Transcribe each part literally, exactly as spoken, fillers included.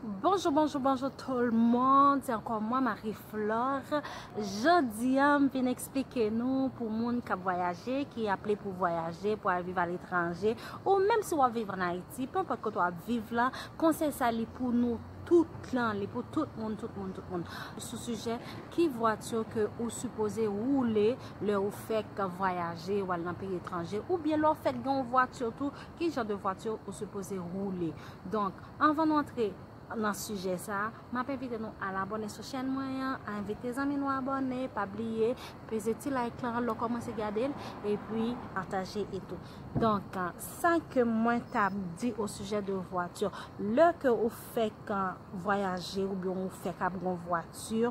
Bonjou, bonjou, bonjou tout le monde. Se ankò mwen, Marie Flore. Jodi a, m vin eksplike nou pou moun k ap vwayaje, ki aple pou vwayaje, pou al viv aletranje, ou menm si w ap viv ann Ayiti, pe enpòt kote w ap viv la, konsèy sa li pou nou tout lan, li pou tout moun, tout moun, tout moun. Sou sijè ki vwati ke ou sipoze woule lè ou fèk vwayaje, ou al nan peyi etranje, oubyen lè ou fèk gen yon vwati tou, ki jan de vwati ou sipoze woule. Donk, anvan nou antre nan sijè sa, m ap envite nou al abòne sou chèn mwen an, envite zanmi nou abòne, pa bliye peze ti like lan lè w kòmanse gade l, epi pataje e tou. Donk, sa ke mwen t ap di o sijè de vwati, lè ke ou fèk vwayaje oubyen ou fèk ap gon vwati,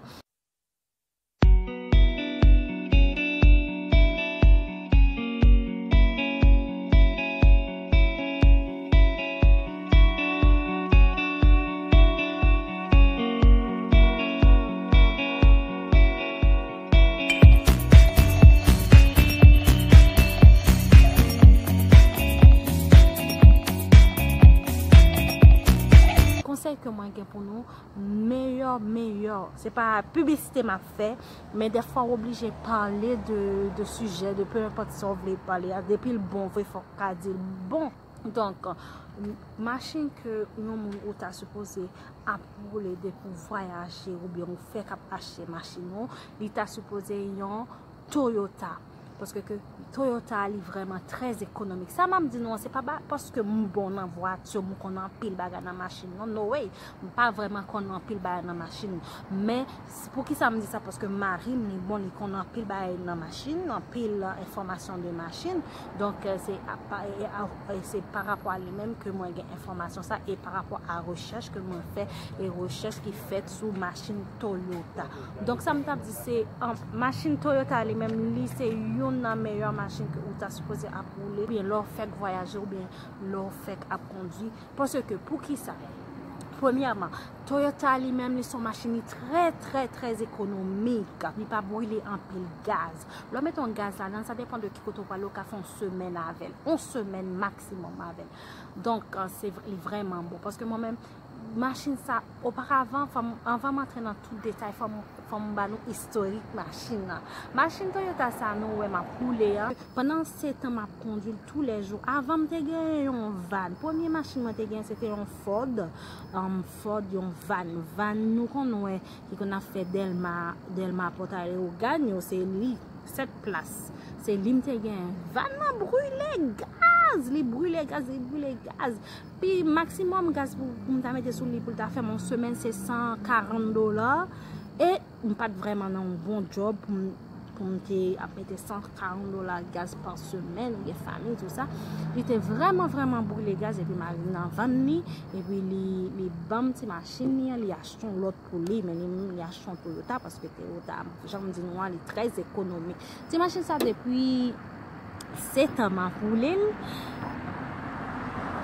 konsèy ke mwen gen pou nou, meyè, meyè. Se pa piblisite m ap fè, men dèfwa w oblije pale de, de sijè, de pe enpòt sa w vle pale a. Depi l bon vre, fòk w ka di l bon. Donk, machin ke yon moun ou ta sipoze ap woule depi w vwayaje oubyen ou fèk ap achte machin ou, li ta sipoze yon Toyota. Paske ke Toyota li vrèman trè ekonomik. Sa m ap di nou an, se pa ba, paske m bon nan vwati, m konn anpil bagay nan machin, non, no way. M pa vrèman konn anpil bagay nan machin. Men, s- poukisa m di sa? Paske mari m, li bon, li konn anpil bagay nan machin, anpil, euh, enfòmasyon de machin. Donk, euh, se a pa, e a- e se pa rapò a li menm ke mwen gen enfòmasyon sa, e pa rapò a rechèch ke mwen fè, e rechèch ki fèt sou machin Toyota. Donk, sa m t ap di se, an, machin Toyota li menm, li se youn nan meyè machin ke ou ta sipoze ap woule, oubyen lè w fèk vwayaje, oubyen lè w fèk ap kondwi. Paske, poukisa? Premyèman, Toyota li menm, li se yon machin, li trè, trè, trè ekonomik. Li pa brile anpil gaz. Lè w mete yon gaz ladan l, sa depann de ki kote w prale, ou ka fè yon semèn avè l. Yon semèn maksimòm avè l. Donk, euh, se vre- li vrèman bon. Paske mwen menm, machin sa, oparavan, fò m- anvan m antre nan tout detay, fò m, fò m ba nou istorik machin nan. Machin Toyota sa nou wè m ap woule an, pandan sèt an m ap kondwi l toulèjou. Avan m te genyen yon van. Premye machin mwen te genyen, se te yon Ford, um, Ford, yon van. Van nou konn wè ki konn ap fè Dèlma, Dèlma Pòt Leyogàn yo, se li, sèt plas. Se li m te genyen. Van nan brile gaz, li brile gaz, li brile gaz. Pi maksimòm gaz pou, pou m ta mete sou li pou l ta fè m yon semèn, se san karant dola. E m pa t vrèman nan yon bon djòb pou m, pou m te ap mete san karant dola gaz pa semèn, m gen fanmi, tou sa. Li te vrèman, vrèman brile gaz, epi mari m nan vann li, epi li, li ban m ti machin li an, li achte yon lòt pou li, men li menm li achte yon Toyota, paske Toyota, jan m di nou an, li trè ekonomik. Ti machin sa depi sèt an m ap woule l.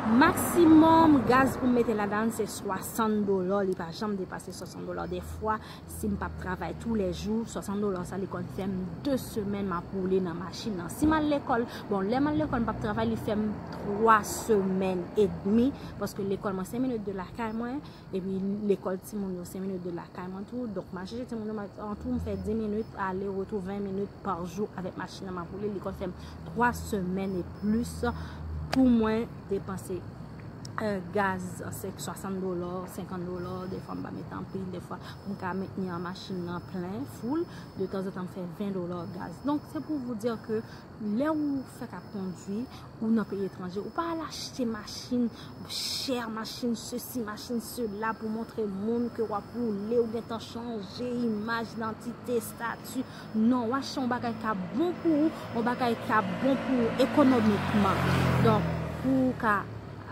Maksimòm gaz pou m mete ladan l se swasant dola, li pa janm depase swasant dola. Dèfwa, si m p ap travay toulèjou, swasant dola sa li konn fè m de semèn m ap woule nan machin nan. Si m al lekòl, bon, lè m al lekòl m p ap travay, li fè m twa semèn edmi, paske lekòl mwen senk minit de lakay mwen, epi lekòl timoun yo senk minit de lakay mwen tou. Donk, m al chèche timoun yo, m al, an tou, m fè dis minit ale retou, ven minit pa jou avèk machin nan m ap woule. Li konn fè m twa semèn e plis pou mwen depanse, euh, gaz, se swasant dola, senkant dola, dèfwa m pa mete anpil, dèfwa pou m ka mentni an machin nan plen, full, de tanzantan m fè ven dola gaz. Donk, se pou vous dire ke lè ou fèk ap kondwi, ou nan peyi etranje, ou pa al achte machin chè, machin sesi, machin sela pou montre moun ke w ap woule, ou gentan chanje imaj, idantite, estati. Non, w achte yon bagay k ap bon pou ou, yon bagay k ap bon pou ou ekonomikman. Donk, pou w ka,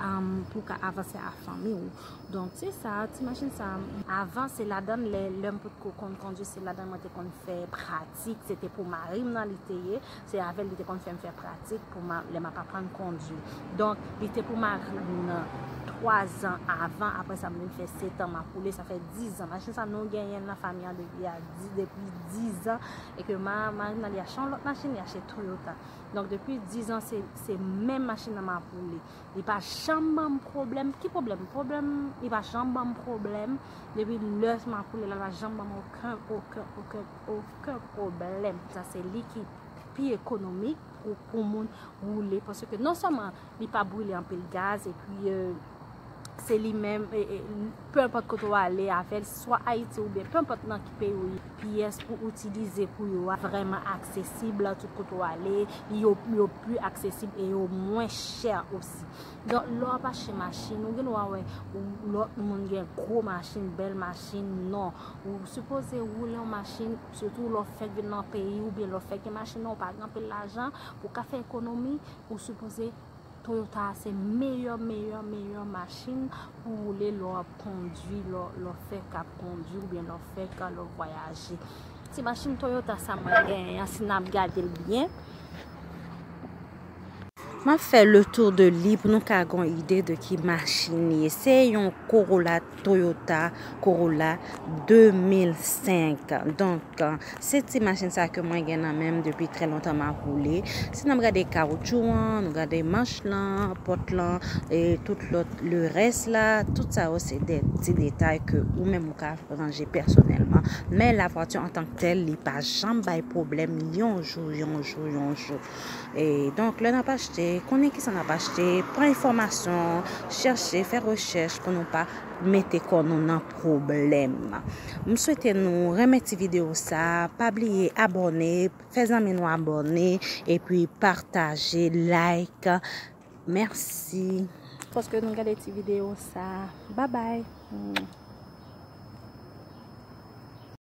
um, pou w ka avanse a fanmi w. Donk, se sa, ti machin sa, avan, se ladan l, lè, lè m potko konn kondwi, se ladan l mwen te konn fè pratik, se te pou mari m nan li te ye, se avè l li te konn fè m fè pratik pou ma- lè m ap aprann kondwi. Donk, li te pou mari m nan. twa zan avan, apre sa m vin fè sèt an m ap woule, sa fè diz an. Machin sa nou genyen nan fanmi an depi a di- depi diz an, e ke ma- mari m nan li achte yon lòt machin, li achte Toyota. Donk depi diz an se se menm machin nan m ap woule. Li pa janm ban m pwoblèm. Ki pwoblèm? Pwoblèm, li pa janm ban m pwoblèm. Depi lè m ap woule la, li pa janm ban m okenn, okenn, okenn, okenn pwoblèm. Sa se li ki pi ekonomik pou, pou moun woule, paske non sèlman li pa brile anpil gaz, epi euh, se li menm, e, e, pe enpòt kote w ale avè l, swa Ayiti oubyen pe enpòt nan ki peyi w ye, pyès pou itilize pou yo a vrèman aksesib tout kote w ale, yo, yo pli aksesib e yo mwen chè osi. Donk lè w ap achte machin, ou gen dwa wè ou- lòt moun gen gwo machin, bèl machin, non. Ou sipoze woule yon machin, sitou lè w fèk vin nan peyi oubyen lè w fèk gen machin nan, ou pa gen anpil lajan, pou w ka fè ekonomi, ou sipoze Toyota se meyè, meyè, meyè machin pou woule lè w ap kondwi, lè w- lè w fèk ap kondwi oubyen lè w fèk lè w vwayaje. Ti machin Toyota sa mwen genyen an, si n ap gade l byen, m ap fè le tour de li pou nou ka gen yon ide de ki machin li ye. Se yon Corolla, Toyota Corolla de mil senk. Donk, se ti machin sa ke mwen gen nan men m depi trè lontan m ap woule. Si n ap gade kawotchou an, nou gade manch lan, pòt lan, e tout lòt, le rès la, tout sa yo se de ti detay ke ou menm ou ka ranje pèsonèlman. Men la voiture en tant que telle, li pa janm bay pwoblèm yon jou, yon jou, yon jou. E donk, lè n ap achte, konnen kisa n ap achte, pran enfòmasyon, chèche, fè rechèch pou nou pa mete kò nou nan pwoblèm. M swete nou renmen ti videyo sa, pa bliye abòne, fè zanmi nou abòne, epi pataje, like. Mèsi paske nou gade ti videyo sa. Babay.